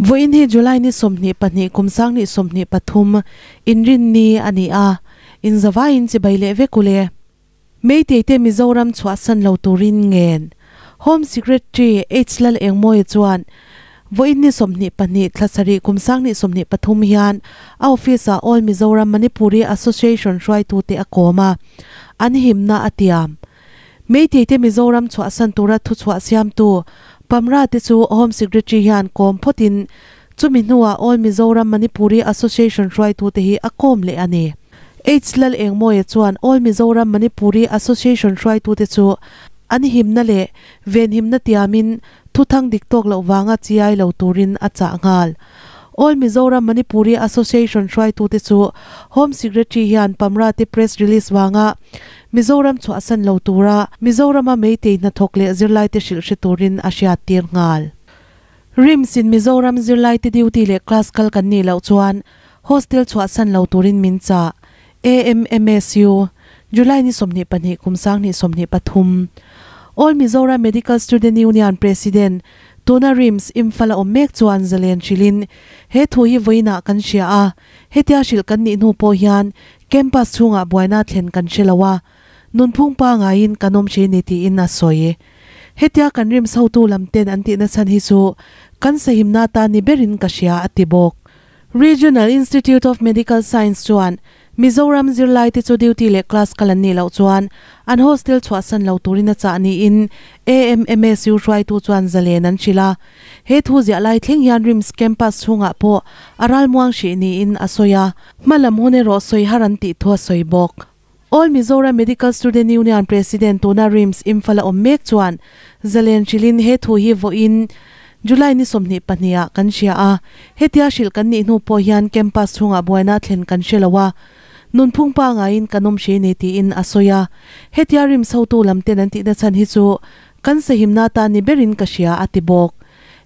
Vawiin hi July ni 22 kum 2023 Inrinni a ni a, inzavaiin chibai leh vek ule. Meitei te Mizoram chhuahsan lo turin ngen. Home Secretary H Lal Engmawia chuan vawiin ni 22 thla sarih kum 2023 hian a office ah All Mizoram Manipuri Association hruaitute a kawm a, an himna a tiam. Meitei te Mizoram chhuahsan tura thuchhuah siamtu Pamra te chu Home Secretary hian kawm phawtin chumi hnuah All Mizoram Manipuri Association hruaitute hi a kawm leh a ni. H Lal Engmawia chuan All Mizoram Manipuri Association hruaitute chu an himna leh venhimna tiamin thuthang dik tawk loh vanga chiai lo turin a chah nghal. All Mizoram Manipuri Association hruaitute chu Home Secretary hian Pamra te press release vanga Mizoram chhuahsan lo tura Mizorama Meitei hnathawk leh zirlaite hrilh hre turin a hriattir nghal. RIMS in Mizoram zirlaite duty leh class kal kan nih loh chuan hostel chhuahsan lo turin min chah. AMMSU, July ni 22 kum 2023. All Mizoram Medical Student Union President, tuna RIMS Imphal a awm mek chuan zalen hrilhin he thu hi vawiinah kan hria a, hetia hrilh kan nih hnu pawh hian campus chhungah buaina thlen kan hre lo a, nunphung pangaiin kan awm hri ni tiin a sawi. Hetia kan RIMS hotu lam ten an tihna chhan hi chu kan sahimna atan ni berin ka hria a ti bawk. Regional Institute of Medical Science chuan Mizoram zirlaite chu duty leh class kal an nih loh chuan an hostel chhuahsan lo turin a chah niin AMMSU hruaitu chuan zalen an hrilh a. He thu ziah lai thleng hian RIMS campus chhungah pawh a ralmuang hrih niin a sawi a, hma lam hun erawh sawi har an tih thu a sawi bawk. All Mizoram Medical Student Union President tuna RIMS Imphal a awm mek chuan zalen hrilhin he thu hi vawiin July ni 22 ah kan hria a, hetia hrilh kan nih hnu pawh hian campus chhungah buaina thlen kan hre lo a, nunphung pangaiin kan awm hri ni tiin a sawi a, hetia RIMS hotu lam ten an tihna chhan hi chu kan sahimna tan ni berin ka hria a ti bawk.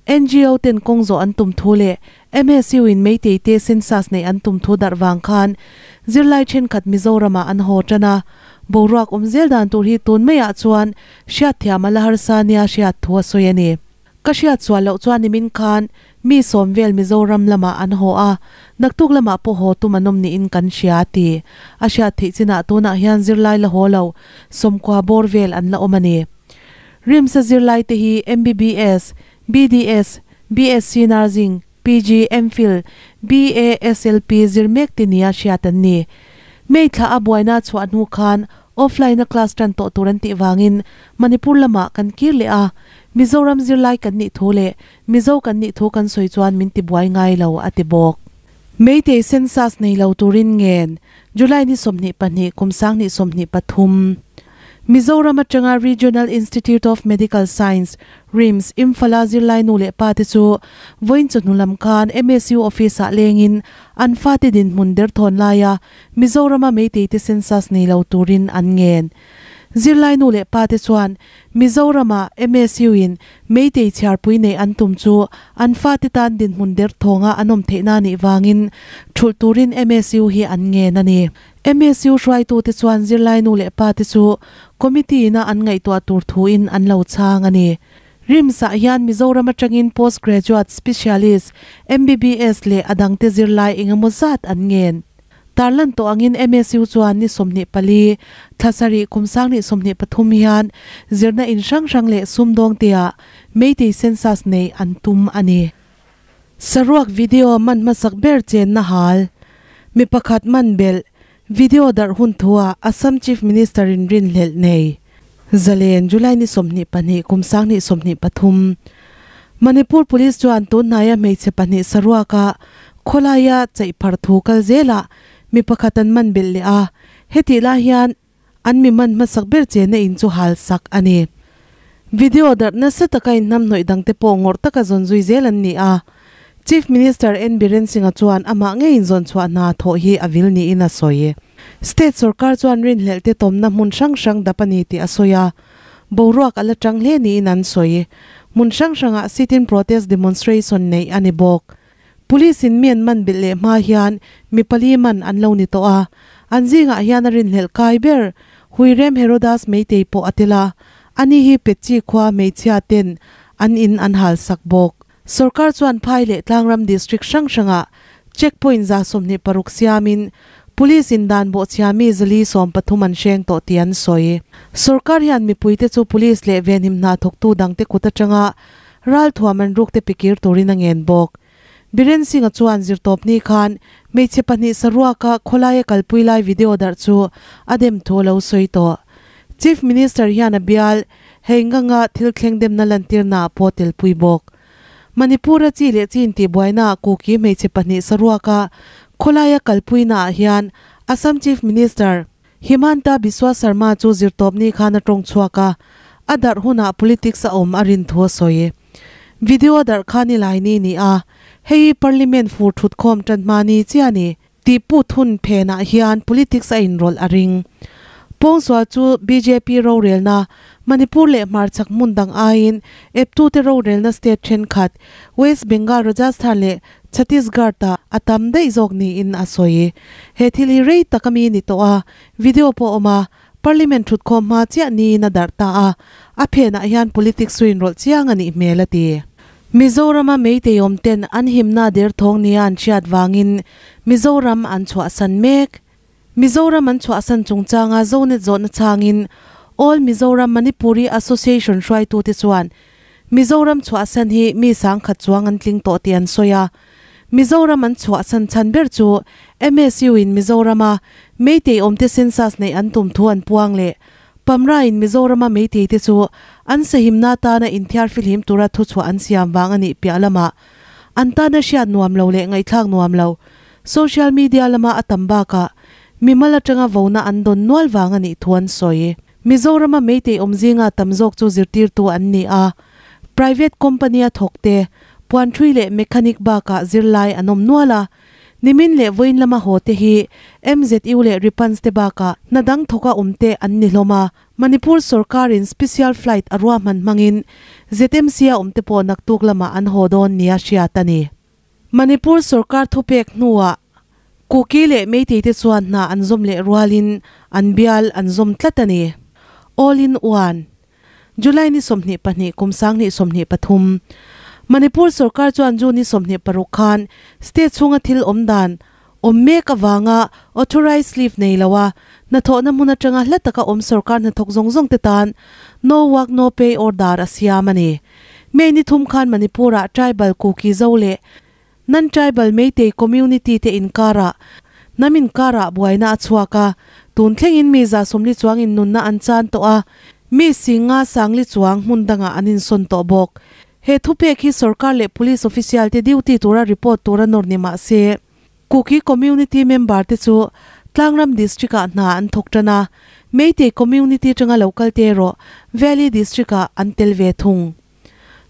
NGO ten kawng zawh an tum thu leh MSU in Meitei te census neih an tum thu darh vang khan zirlai thenkhat Mizoramah an haw tan a, boruak awm zel dan tur hi tun maiah chuan hriatthiam a la harsa nia hriat thu a sawi a ni. Ka hriat sual loh chuan nimin khan mi sawm vel Mizoram lamah an haw a, naktuk lamah pawh haw tum an awm niin kan hria a ti. A hriat theih chinah tunah hian zirlai la haw lo sawmkua bawr vel an la awm a ni. RIMS-a zirlai te hi MBBS, BDS, BSc Nursing, PG, MPhil, BASLP zir mek te nia hriat an ni. May thla a buaina chhuah hnu khan offline-a class tan tawh tur an tih vangin Manipur lamah kan kir leh a, Mizoram zirlai kan nih thu leh Mizo kan nih thu kan sawi chuan min ti buai ngai lo, a ti bawk. Meitei census nei lo turin ngen July ni 22 kum 2023 Mizoram atanga Regional Institute of Medical Science, RIMS, Imphal-a zirlai nu leh pa te chu vawiin chawhnu lam khan MSU office-ah lengin an fate dinhmun derthawn laia Mizorama Meitei te census nei lo turin an ngen. Zirlai nu leh pa te chuan Mizorama MSU in Meitei chhiarpui neih an tum chu an fate tan dinhmun derthawnga an awm theihna nih vangin thulh turin MSU hi an ngen a ni. MSU hruaitute chuan zirlai nu leh pa te chu committee ina an ngaihtuah tur thuin an lo chhang a ni. RIMS-ah hian Mizoram atangin Post Graduate Specialist, MBBS leh a dangte zirlai engemaw zat an ngen. Tarlan tawh angin MSU chuan ni 24, thla sarih kum 2023 hian zirna in hrang hrang leh sumdawngteah Meitei census neih an tum a ni. Saruak video man hmasak ber chenna hal, mi pakhat man belh, video darh hun thuah Assam Chief Minister in rinhlelh nei. Zalen, July ni 22 kum 2023 Manipur Police chuan tun hnaia hmeichhe pahnih saruaka khawlaia chaih phar thu kal zelah mi pakhat an man belh leh a, hetih lai hian an mi man hmasak ber chenna in chu hal sak a ni. Video darh nasa taka inhnamhnawih dangte pawh ngawrh taka zawn zui zel an ni a, Chief Minister N Biren Singh-a chuan amah ngeiin zawn chhuah hna thawh hi a vil niin a sawi. State sorkar chuan rinhlelh te tawmna hmun hrang hrang dap a ni tih a sawi a, boruak a la tang hle niin an sawi. Hmun hrang hrangah sit-in protest demonstration neih a ni bawk. Police in mi an man belh leh hma hian mi pali man an lo ni tawh a, an zingah hian a rinhlelh kai ber Huirem Herodas Meitei pawh a tel a, ani hi Petchi khua hmeichhia ten an in an hal sak bawk. Sorkar chuan phai leh tlangram district hrang hrangah checkpoint 26 siamin police in dan bawhchhia mi 413 an hreng tawh tih an sawi. Sorkar hian mipuite chu police leh venhim hna thawktu dangte kut atanga ralthuam an rukte pikir turin a ngen bawk. Biren Singh-a chuan zirtawpni khan hmeichhe pahnih saruaka khawlaia kalpui lai video darh chu a dem thu a lo sawi tawh. Chief Minister hian a bial hei nganga thil thleng demna lantirnaah pawh telpui bawk. Manipur-a chi leh chin tihbuainaah Kuki hmeichhe pahnih saruaka khawlaia kalpuinaah hian Assam Chief Minister Himanta Biswa Sarma chu zirtawpni khan a tawng chhuak a, a darh hunah politics a awm a rin thu a sawi. Video darh kha ni lai ni ni a, hei hi Parliament fur thutkhawm tan hma ni chiah a ni. Tih put hun phenah hian politics a inrawlh a ring. Pawngsual chu bjp rorelna, Manipur leh hmarchhak hmun dang aiin eptute rorelna state thenkhat, West Bengal, Rajasthan leh Chhattisgarh-ah a tam daih zawk niin a sawi. He thil hi rei tak ami ni tawh a, video pawh a awm a, Parliament thutkhawm hma chiah niin a darh ta a, a phenah hian politics chu inrawlh chiang a nih hmel a ti. Mizorama Meitei awmten an himna derthawng nia an hriat vangin Mizoram an chhuahsan mek. Mizoram an chhuahsan chungchanga Zonet zawhna changin All Mizoram Manipuri Association hruaitute chuan Mizoram chhuahsan hi mi sangkhat chuang an tling tawh tih an sawi a. Mizoram an chhuahsan chhan ber chu MSU in Mizorama Meitei awmte census neih an tum thu an puang leh Pamra in Mizorama Meitei te chu an sahimna atana inthiar fihlim tura thuchhuah an siam vang a nih piah lamah an tana hriat nuam lo leh ngaihthlak nuam lo social media lama a tam bakah mimal atanga vona an dawn nual vang a nih thu an sawi. Mizorama Meitei awm zinga tam zawk chu zirtirtu an ni a, private company a thawk te, puanthui leh mechanic bakah zirlai an awm nual a, nimin leh vawiin lama haw te hi MZU leh Ripans te bakah hna dang thawka awm te an ni hlawm a, Manipur sorkarin special flight a ruahman hmangin ZMC a awmte pawh naktuk lamah an haw dawn nia hriat a ni. Manipur sorkar thupek hnuah Kuki leh Meitei te chuan hna an zawm leh rualin an bial an zawm tlat a ni. All in one. July ni 22 kum 2023 Manipur sorkar chuan June ni 26 khan state chhunga thil awm dan Awm mek avanga authorised leave nei lo a, hnathawhna hmun atanga hla taka awm sorkar hnathawk zawng zawng te tan no work no pay order a siam a ni. May ni thum khan Manipur-ah tribal Kuki Zo leh non-tribal Meitei community te inkarah hnam inkarah buaina a chhuak a, tun thlengin mi 40 chuangin nunna an chan tawh a, mi singa sangli chuang hmun dangah an insawn tawh bawk. He thupek hi sorkar leh police official te duty tura report tura nawr ni mah se, Kuki community member te chu Tlangram district ah hna an thawk tan a, Meitei community tanga lo kal te erawh Valley district ah an tel ve thung.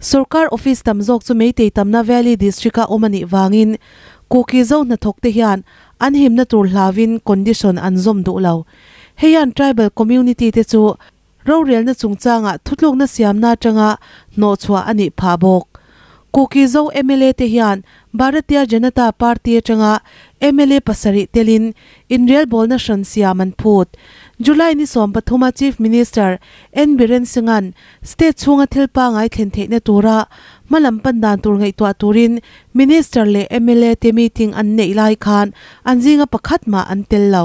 Sorkar office tam zawk chu Meitei tamna Valley district a awm a nih vangin Kuki zo hnathawk te hian an himna tur hlauin condition an zawm duh lo. Hei hian tribal community te chu Rorelna chungchangah thutlukna siamna atanga hnawhchhuah a nih phah bawk. Kuki Zo mla te hian Bharatiya Janata Party atanga mla pasarih telin inrelbawlna hran siam an phut. July ni 13 a Chief Minister N Biren Singh-a'n state chhunga thil pangai thlen theihna tura hmalam pan dan tur ngaihtuah turin Minister leh mla te meeting an neih lai khan an zinga pakhat mah an tel lo.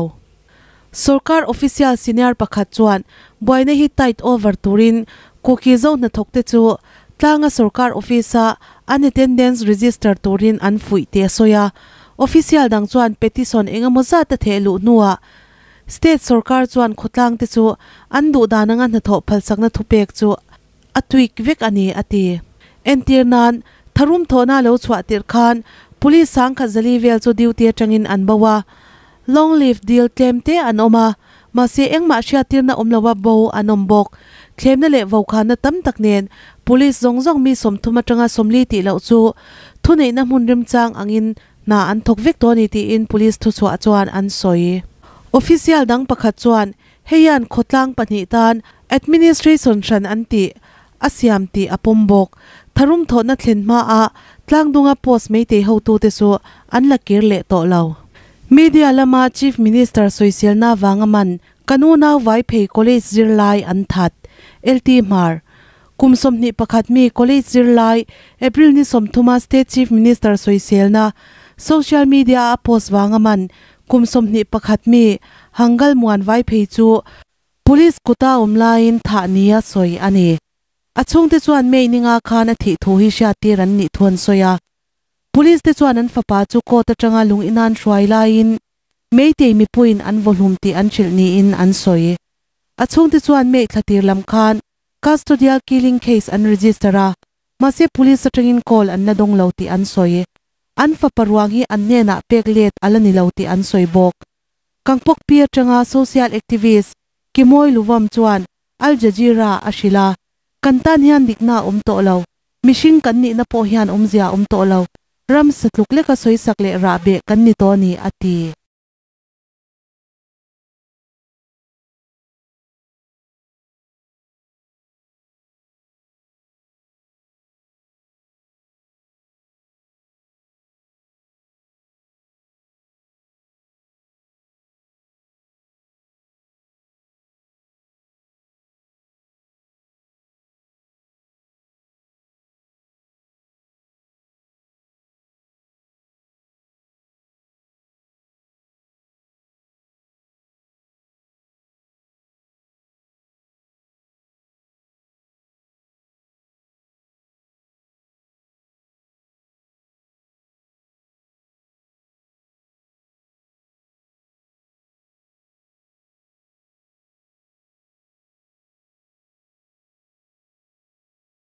Sorkar official senior pakhat chuan buaina hi tight over turin Kuki Zo hnathawkte chu tlanga sorkar office-a an attendance register turin an fuih tih a sawi a. Official dang chuan petition eng emaw zat a theh luh hnuah state sorkar chuan khawtlangte chu an duh dan anga hnathawh phalsakna thupek chu a tweak vek a ni, a ti. Entir nan, tharum thawhna lo chhuah tirh khan Police sangkhat zali vel chu duty atangin an bo a, long leave dil tlem te an awm a, mahse engmah hriattirna awm loa bo an awm bawk. Thlemna leh vokhanna tam tak nen Police zawng zawng mi 30 atanga 40 tih loh chu thuneihna hmun remchang angin hna an thawk vek tawh a ni tiin Police thuchhuah chuan an sawi. Official dang pakhat chuan Hei hian khawtlang pahnih tan administration hran an tih a siam tih a pawm bawk. Tharum thawhna thlen hmaah tlangdunga post meitei hotute chu an la kir leh tawh lo. Media lama Chief Minister sawiselna vanga man ka nu nau Vaiphei College zirlai an that. LT Hmar. Kum 21 mi college zirlai April ni 30 a State Chief Minister sawiselna social media a post vanga man kum 21 mi Hangal Muan Vaiphei chu police kuta awm laiin thah nia sawi a ni. A chhungte chuan May ninga khan a thih thu hi hriattir an nih thu an sawi a. Police te chuan an fapa chu court atanga lung inan hruai laiin Meitei mipuiin an vawhlum tih an hrilh niin an sawi. A chhungte chuan May thlatir lam khan custodial killing case an register a, mahse police atangin call an la dawng lo tih an sawi. An fapa ruang hi an hnenah pek let a la ni lo tih an sawi bawk. Kangpokpi atanga social activist Kimoy Luvam chuan Al Jazeera a hrilh a, Kan tan hian dikna a awm tawh lo. Mihring kan nihna pawh hian awmzia a awm tawh lo. Ram satluk leka sawisak leh rahbeh kan ni tawh a ni, a ti.